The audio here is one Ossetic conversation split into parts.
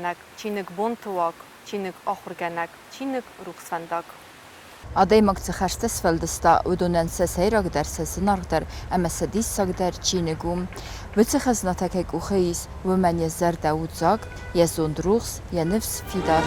Хъомылгӕнӕг, чиныг Бонты уаг, чиныг Ахуыргӕнӕг, чиныг Рухсвӕндаг. Адӕймаг цы хӕстӕ сфӕлдыста, уыдонӕн сӕ сӕйрагдӕр, сӕ зынаргъдӕр ӕмӕ сӕ диссагдӕр чиныг у. Уыцы хӕзнатӕ кӕй къухы ис, уымӕн йӕ зӕрдӕ у дзаг, йӕ зонд рухс, йӕ ныфс фидар.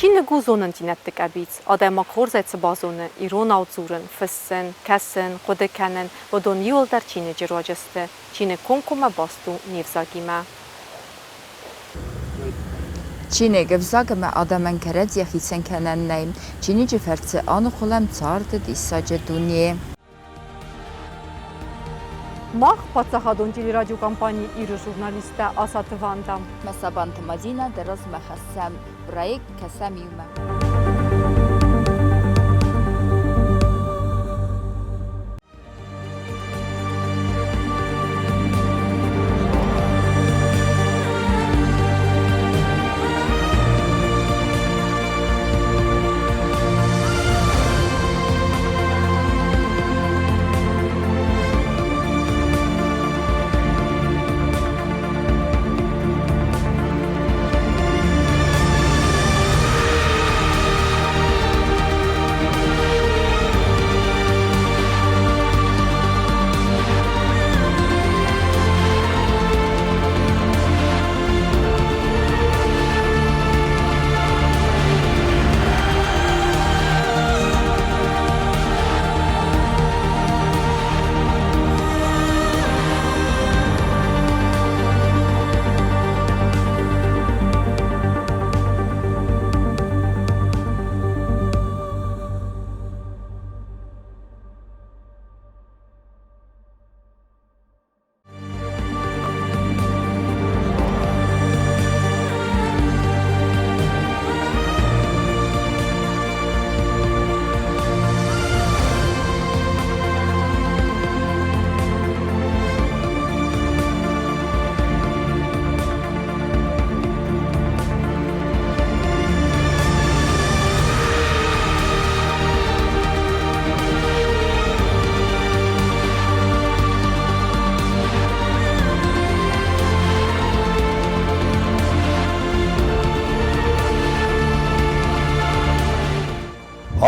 Чиныг у зонындзинӕдты къӕбиц. Адӕймаг хорзӕй цы базоны, иронау дзурын, фыссын, кӕсын, хъуыды кӕнын, уыдон иуылдӕр чиныджы руаджы сты. Чиныг комкоммӕ баст у не взагимӕ. Чиныг ӕвзаг ӕмӕ адӕмӕн кӕрӕдзийӕ хицӕн кӕнӕн нӕй. Чиныджы фӕрцы аныгъуылӕм царды диссаджы дуне. Мах, паддзахадон телерадиокомпани Иры журналисттӕ Асаты Ванда. Мӕ Сабанты Мадинӕ дӕ размӕ хӕссӕм проект Кӕсӕм иумӕ.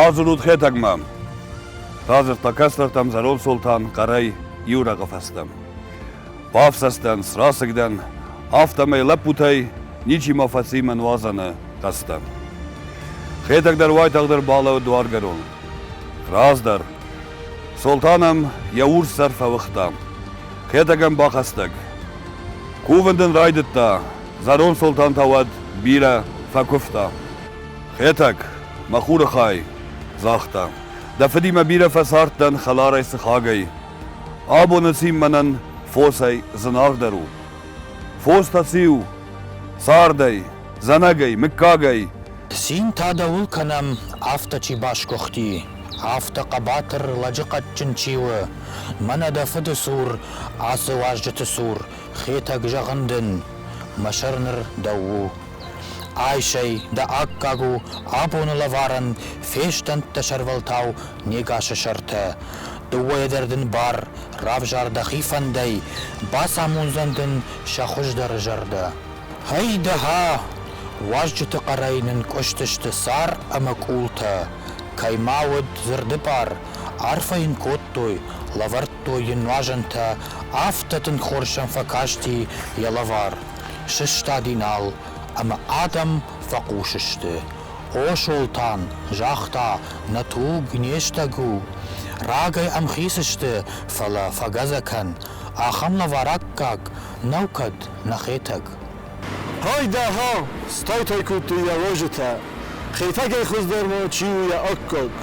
Адзурут Хетӕгмӕ! Радзырдта кӕстӕртӕм зӕронд Солтан хъӕрӕй иу рӕгъы фӕстӕ. Бафсӕстӕн, срасыг дӕн, афтӕмӕй лӕппутӕй ничи ма фӕци мӕ нуазӕны хъӕстӕ. Хетӕг дӕр уайтагъд ӕрбалӕууыд дуаргӕрон. Раздӕр Солтан ӕм йӕ урс сӕр фӕуыгъта. Хетӕг ӕм бахӕстӕг. Кувын дын райдыдта, зӕронд Солтан та уӕд бирӕ фӕкуывта. Хетӕг, мӕ хуры хай, загъта, дӕ фыдимӕ бирӕ фӕцардтӕн хӕларӕй сыхагӕй. Абоны цин мӕнӕн фосӕй зынаргъдӕр у. Фос та циу? Цардӕй, зӕнӕгӕй, мыггагӕй. Цин та дӕуыл кӕнӕм, афтӕ чи басгуыхти, афтӕ хъӕбатыр лӕджыхъӕдджын чи у, мӕнӕ дӕ фыды цур, ацы уазджыты цур, Хетӕг зӕгъын дын, мӕ сӕр ныр дӕу у. Айс ӕй, дӕ аккаг у, абоны лӕварӕн фестӕнт дӕ сӕрвӕлтау не гасы сӕртӕ. Дыууӕйӕ дӕр дын бар, равзар дӕхи фӕндӕй, бацамондзӕн дын сӕ хуыздӕры зӕрдӕ. Ӕй-дӕ-ха! Уазджыты хъӕрӕй нынкъуыстысты цар ӕмӕ къултӕ. Кӕй ма уыд дзырды бар, арфӕ йын кодтой, лӕвӕрдтой йын нуазӕнтӕ, афтӕ тынг хорз сӕм фӕкасти йӕ лӕвар. Сыстади нал, ӕмӕ адӕм фӕхъус сты. О, Солтан, загъта, нӕ туг не стӕг у. Рагӕй ӕмхиц сты, фӕлӕ фӕгӕдзӕ кӕн, ахӕм лӕвар аккаг нӕу кӕд нӕ Хетӕг. Гъай-да-гъа, стай-тай кодтой йӕ уазджытӕ. Хетӕгӕй хуыздӕр ма чи у йӕ аккаг?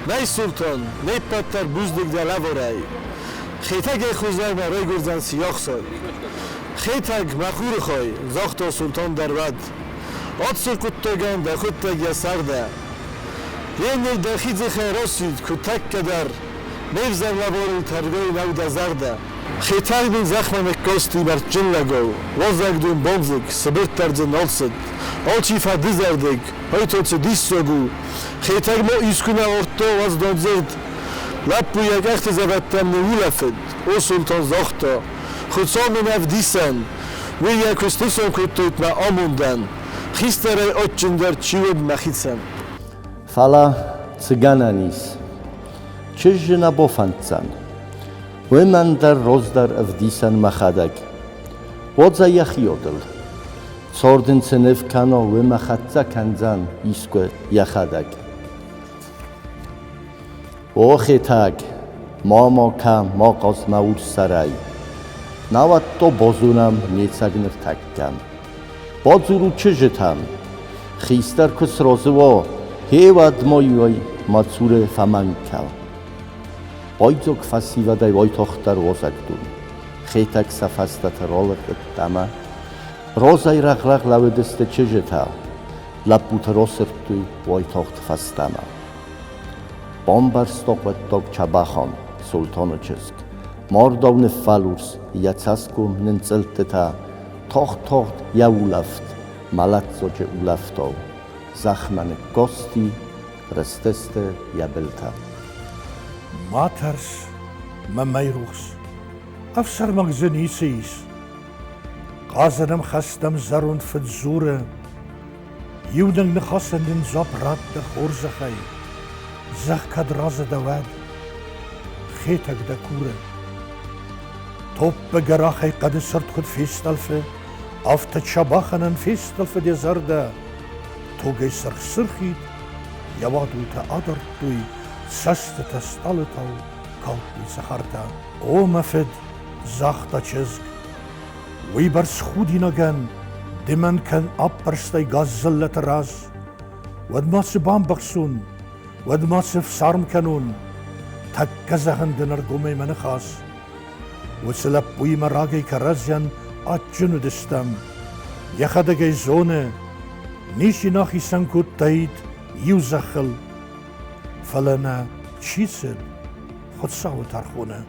Нӕй, Султан, не ппӕт дӕр бузныг дӕ лӕварӕй. Хетӕгӕй хуыздӕр ма райгуырдзӕн сиахсаг. Хетӕг, мӕ хуры хай, загъта Султан дӕр уӕд. Аци хъуыддагӕн дӕхуӕдӕг йӕ сӕр дӕ. Еныр дӕхи дзыхӕй рацыд, куы тӕккӕ дӕр. Ме взӕр лӕварыл тӕргай нӕу дӕ зӕрдӕ. Хетӕг дын зӕхмӕ ныккасти мӕрдджын лӕгау, уазӕгдон бандзыг, сыбыртт дӕр дзы нал цыд. Алчи фӕдызӕрдыг, ай цы диссаг у! Хетӕг ма искуы нӕ ардта уӕздан дзырд. Лӕппу йӕ къӕхты зӕвӕттӕм ныуулӕфыд. О Султан загъта, Хуыцау мын ӕвдисӕн, уый йӕ куы снысан кодтаид мӕ амондӕн, хистӕрӕй адджындӕр чи уыд мӕхицӕн. Фӕлӕ цы гӕнӕн ис? Чызджы нӕ бофӕнддзӕн. Уымӕн дӕр роздӕр ӕвдисӕн мӕхӕдӕг. Бодза йӕхиодыл. Цорд ын цы ныв кӕно, уымӕ хӕццӕ кӕндзӕн искуы йӕхӕдӕг. О Хетӕг, ма ма кӕ, ма хъаз мӕ урс сӕрӕй. Науӕд то базонӕм не цӕг ныртӕккӕ. Бадзурут чызджытӕм. Хистӕр куы сразы уа, гъеуӕд ма иуӕй мӕ цуры фӕмӕнг кӕ. Байдзаг фӕсивӕдӕй уайтагъддӕр уазӕгдон. Хетӕг сӕ фӕстӕты ралыгъд ӕмӕ розӕй рӕгъ-рӕгъ лӕууыдысты чызджытӕ. Лӕппуты расырдтой уайтагъд фӕстӕмӕ. Бамбӕрста хъуыддаг Чабӕхан, Султаны чызг. Мардау ныффӕлурс, йӕ цӕсгом нынцъылдтытӕ, тагъд-тагъд йӕ улӕфт, мӕлӕтдзаджы улӕфтау, зӕхмӕ ныккасти, рызтысты йӕ былтӕ. Ма тӕрс, мӕ мӕйрухс, ӕфсӕрмаг дзы ницы ис. Хъазӕн ӕмхӕстӕм зӕронд фыд дзуры, Иунӕг ныхасӕн дын дзуапп ратт дӕ хорзӕхӕй, зӕгъ, кӕд разы дӕ уӕд, Хетӕг дӕ куры. Топпы гӕрахӕй хъӕды сырд куыд фестъӕлфы, афтӕ Чабӕханӕн фестъӕлфыд йӕ зӕрдӕ. Тугӕй сырх-сырхид, йӕ уадултӕ адардтой, цӕстытӕ стъалытау калдтой цӕхӕртӕ. О, мӕ фыд, загъта чызг, уыйбӕрц худинагӕн ды мӕн кӕн аппӕрстай газзыллӕты раз, уӕд ма цы бамбӕхсон, уӕд ма цы фсарм кӕнон? Тӕккӕ зӕгъын дын ӕргомӕй мӕ ныхас. Уыцы лӕппуимӕ рагӕй кӕрӕдзийӕн адджын уыдыстӕм. Йӕхӕдӕг ӕй зоны, ничи нӕ ахицӕн кодтаид иу зӕххыл. Фӕлӕ нӕ чи цыд Хуыцауы тӕрхоны?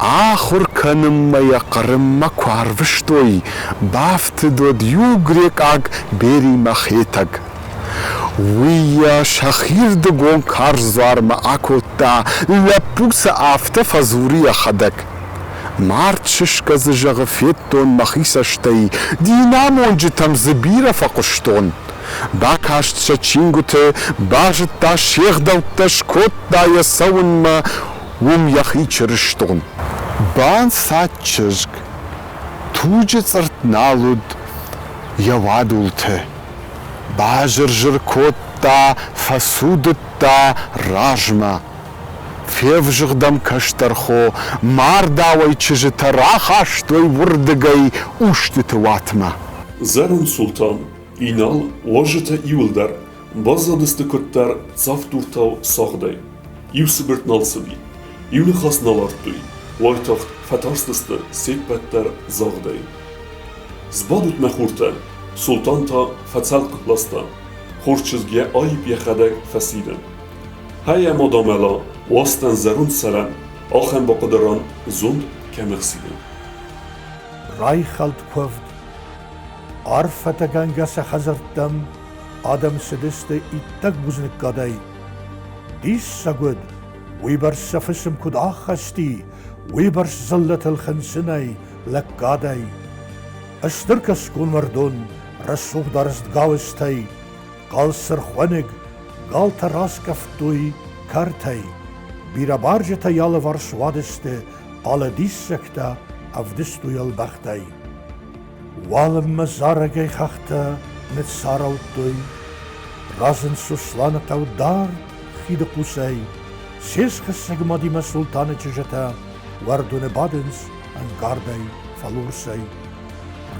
Ахуыр кӕнынмӕ йӕ Хъырыммӕ куы арвыстой, бафтыд уӕд иу грекъаг Беримӕ Хетӕг. Уый йӕ сӕхирдыгон карз дзуармӕ акодта, лӕппу сӕ афтӕ фӕдзуры йӕхӕдӕг. Мард сысгӕ дзы, зӕгъы, федтон мӕхи цӕстӕй, динамонджытӕм дзы бирӕ фӕхъуыстон. Бакаст сӕ чингуыты, базыдта се гъдӕуттӕ, скодта йӕ цӕуынмӕ уым йӕхи чырыстон. Банцад чызг, туджы цъыртт нал уыд йӕ уадулты. Базыр-зыр кодта, фӕцудыдта размӕ. Февзыгъд ӕм кӕстӕр хо, мардауӕй чызджытӕ рахастой уырдыгӕй устыты уатмӕ. Зӕронд Султан, Инал, уазджытӕ иуылдӕр баззадысты куыддӕр цавддуртау сагъдӕй. Иу сыбыртт нал цыди, иу ныхас нал ардтой, уайтагъд фӕтарстысты се ппӕт дӕр загъдӕй. Сбадут, мӕ хуртӕ! Султан та фӕцӕлхъ ласта. Хорз чызг йӕ аипп йӕхӕдӕг фӕсиды. Хӕй ӕма дамӕла, уастӕн зӕронд сӕрӕн, ахӕм бахъуыды ран зонд кӕм ӕхсиды. Райхӕлд куывд. Арфӕтӕгӕнгӕ сӕ хӕдзӕрттӕм адӕм цыдысты иттӕг бузныггадӕй. Диссаг уыд, уыйбӕрц сӕ фысым куыд ӕххӕсти, уыйбӕрц дзыллӕтыл хынцынӕй, лӕггадӕй. Стыр кӕсгон уӕрдон рӕсугъд арӕзт гауызтӕй, хъал сырхуӕныг галтӕ раскъӕфтой кӕртӕй. Бирӕ барджытӕ йӕ алыварс уадысты, алы диссӕгтӕ ӕвдыстой ӕлбӕхтӕй. Уалынмӕ зарӕгӕй хӕхтӕ ныццараудтой. Разынд Сосланы хъӕу дард хиды хъусӕй. Се схӕссӕг мадимӕ Султаны чызджытӕ уӕрдоны бадынц ӕнкъардӕй, фӕлурсӕй.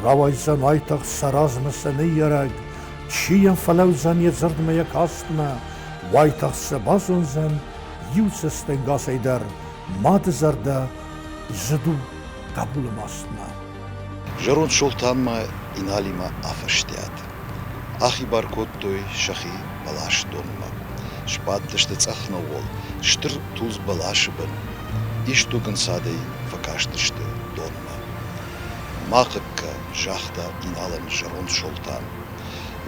Рауайдзӕн уайтагъд сӕ размӕ сӕ ныййарӕг, чи йӕм фӕлӕудзӕн йӕ дзырдмӕ, йӕ кастмӕ, уайтагъд сӕ базондзӕн иу цӕстӕнгасӕй дӕр мады зӕрдӕ зыд у хъӕбулы мастмӕ. Зӕронд Солтанмӕ Иналимӕ афӕстиат. Ахибар кодтой сӕхи бӕласдонмӕ. Сбадтысты цъӕх нӕууыл стыр тулдз бӕласы бын. Исдуг ӕнцадӕй фӕкастысты донмӕ. Ма хъыг кӕ, загъта Иналӕн зӕронд Солтан.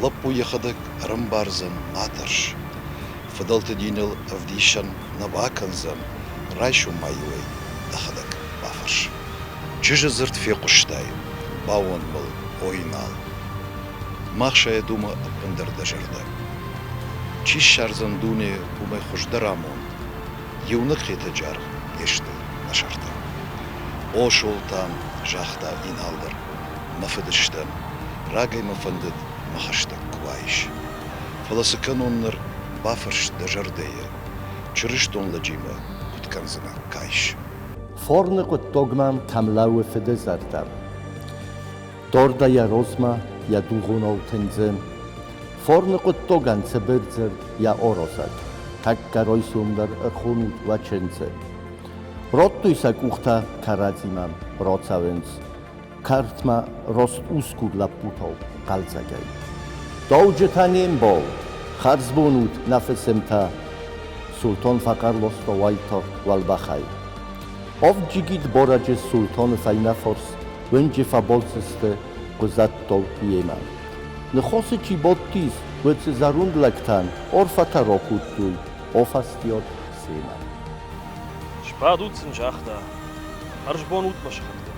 Лӕппу йӕхӕдӕг ӕрӕмбардзӕн, ма тӕрс. Фыдӕлты диныл ӕвдисӕн нӕ бакӕндзӕн, райсом ма-иу ӕй дӕхӕдӕг бафӕрс. Чызджы дзырд фехъуыстай, баууӕнд мыл, ой нал. Ма хсайӕд уымӕ ӕппындӕр дӕ зӕрдӕ. Чи ссардзӕн дуне уымӕй хуыздӕр амонд, иунӕг Хетӕджы аргъ не сты нӕ сӕртӕ. О, Солтан, загъта Инал дӕр, мӕ фыдыстӕн, рагӕй мӕ фӕндыд мӕ хӕстӕг куы уаис. Фӕлӕ цы кӕнон ныр, бафӕрс дӕ зӕрдӕйы, чырыстон лӕджимӕ куыд кӕндзынӕ кайс? Форны хъуыддагмӕ кӕм лӕууы фыды зӕрдӕ. Дорда йӕ розмӕ йӕ дугъонау тындзы. Форны хъуыддагӕн цыбыр дзырд йӕ орозӕг. Тӕккӕ райсом дӕр ӕрхонут уӕ чындзы. Радтой сӕ къухтӕ кӕрӕдзимӕ, рацӕуынц. Кӕртмӕ раст усгур лӕппутау хъӕлдзӕгӕй. Дауджытӕ не мбал, хӕрзбон ут, нӕ фысымтӕ! Султан фӕхъӕр ласта уайтагъд уӕлбӕхӕй. Авд джигит барӕджы Султаны фӕйнӕфарс уынджы фӕбалц сты хъузӕттау йемӕ. Ныхасы чи бадтис, уыцы зӕронд лӕгтӕн арфӕтӕ ракодтой, афӕстиат семӕ. Сбадут сын, загъта, хӕрзбон ут мӕ сыхӕгтӕ.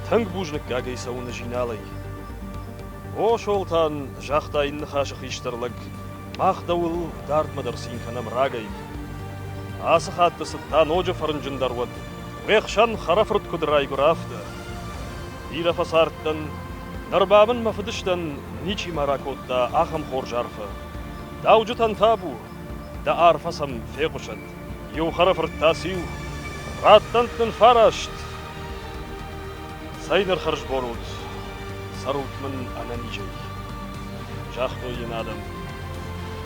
Тынг бузныггагӕй цӕуын ӕз Иналӕй. О, Солтан, загъта йын ныхасы хистӕр лӕг, мах дӕуыл дардмӕ дӕр цин кӕнӕм рагӕй. Ацы хатты цыд та ноджы фӕрнджындӕр уӕд, уе хсӕн хӕрӕфырт куыд райгуыра, афтӕ. Бирӕ фӕцардтӕн, ныр ба мын мӕ фыдыстӕн ничи ма ракодта ахӕм хорз арфӕ. Дауджытӕн табу, дӕ арфӕ сӕм фехъуысӕд. Иу хӕрӕфырт та циу? Раттӕнт нын фараст! Цӕй ныр хӕрзбон ут, цӕрут мын ӕнӕнизӕй, загътой йын адӕм.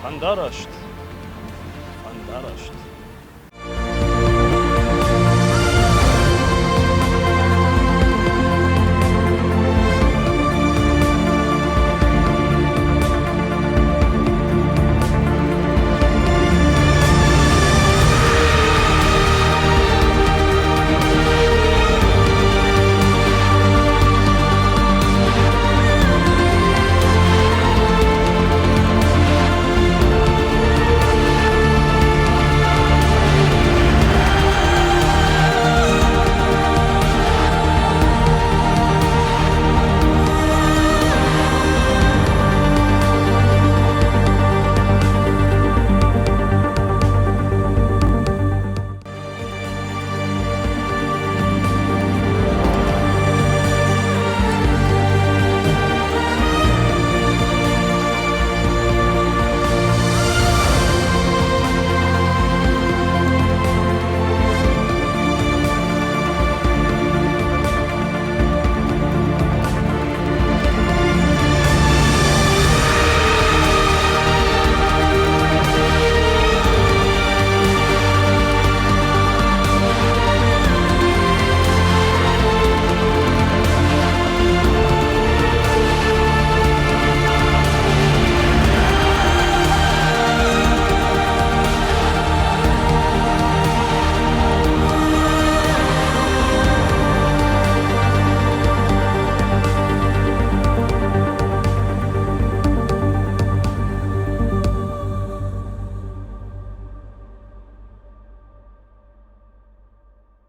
Фӕндараст, фӕндараст.